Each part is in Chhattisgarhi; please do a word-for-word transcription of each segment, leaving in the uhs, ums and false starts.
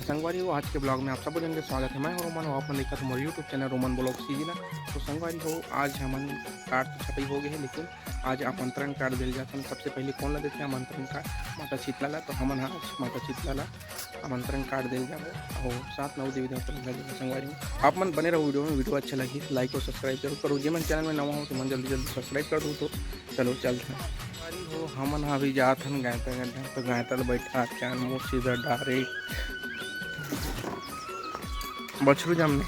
संगवारी हो, आज के vlog में आप सबो जन के स्वागत है। मैं हूं रोमन, अउ आप मन देखत हो मोर YouTube channel Roman vlog CG ला। तो संगवारी हो, आज हमन card तो छपई हो गए है, लेकिन आज आमंत्रण card देल जात हन। सबसे पहले कौन ला देथे आमंत्रण card? माता शीतला ला। तो हमन ह आज माता शीतला ला आमंत्रण card देल जाबो, अउ साथ में अउ देवी देवता ला देबो। संगवारी हो, आप मन बने रहो video में, video अच्छा लगही, like और subscribe जरूर करो। जे मन channel में नवा हो, तो मन जल्दी जल्दी subscribe कर दो। तो चलो चलते हैं। संगवारी हो, हमन ह अभी जात हन गायता गड्ढा, तो गायता ल बैठा के आन मोर सीधा direct बछरू जमने।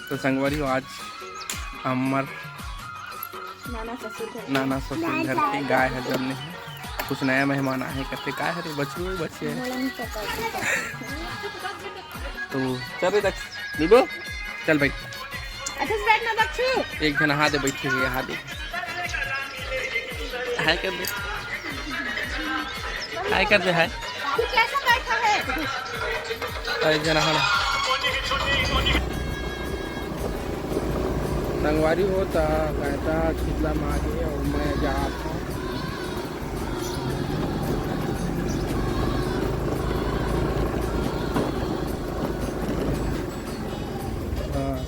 तो संगवारी हो, आज हमर नाना ससुर घर नाना ससुर घर के गाय ह जमने हे। कुछ नया मेहमान आहे करते, काय हरे बछरू हे, बछिया हे? मोला नहीं पता। तो चल रे दक्ष, लीबो, चल भाई। अच्छा से बैठ ना दक्षू। एक झन हाथ दे बैठी हुई है, हाथ दे। हाय कर दे, हाय कर दे, हाय। तू कैसा बैठा है? अरे जना हना। संगवारी हो, त कहता शीतला माँ के अउ मैं जात हूँ। हाँ।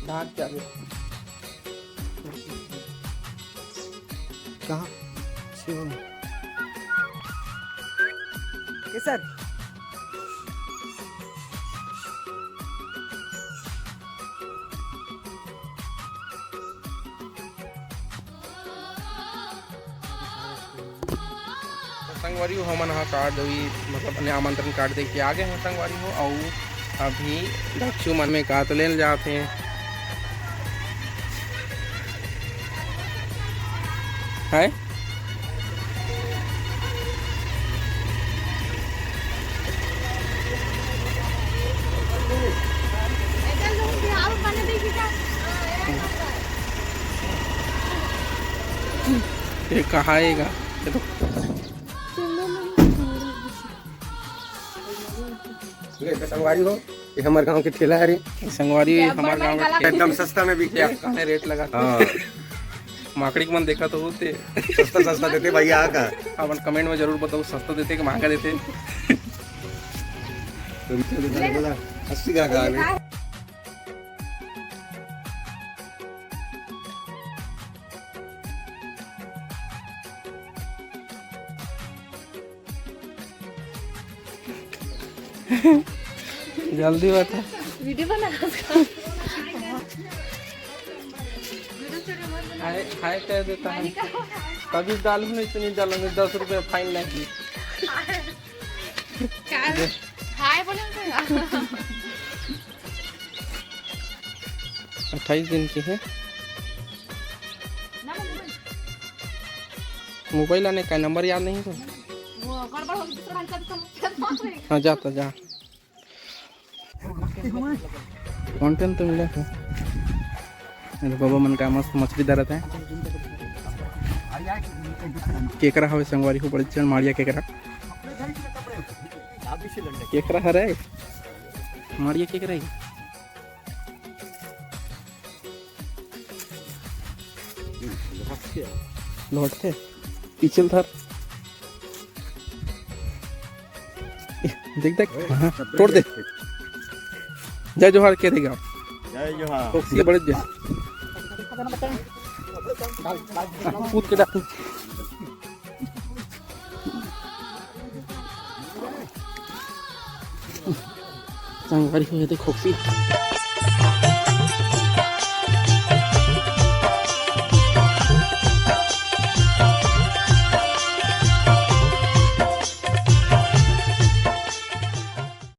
दांत क्या? कहाँ? शिवम। ये सर। तो संगवारी हो, हमन ह कार्ड भी, मतलब, अपने आमंत्रण कार्ड दे के आ गए हैं संगवारी हो। अउ अभी दक्षु मन में का तो लेन जाते हैं। है? ये कहाँ आएगा? ये तो ले, तो संगवारी हो, ये हमर गांव के ठेला हरे। संगवारी, हमर गांव के ठेला। एकदम सस्ता में बिकथे। काने रेट लगा। हाँ। माकड़ी के मन देखा तो होते। सस्ता, सस्ता देते भैया का। अपन comment में जरूर बताओ, सस्ता देते कि महंगा देते। तो बोला, अस्सी का, का। जल्दी बता। वीडियो बना। हाय, हाय कर देता है। तभी डालू नहीं तो नहीं डालूंगी, दस रुपये fine लगी। हाय बोले। अट्ठाईस दिन की है। मोबाइल आने का नंबर याद नहीं तो। हाँ, जा तो जा। Content तो मिला है। मेरे बाबा मन का मस्त मछली धरत है। केकरा हवे संगवारी हो, बड़े जन माड़िया केकरा। केकरा हरे, माड़िया केकरा है। लौट के पीछे उधर। देख, देख, हाँ, तोड़ दे। जय जोहार के देगा। जय जोहार। खोकसी बड़े दे। कूद के डाल। संगवारी हो, ये देख खोकसी।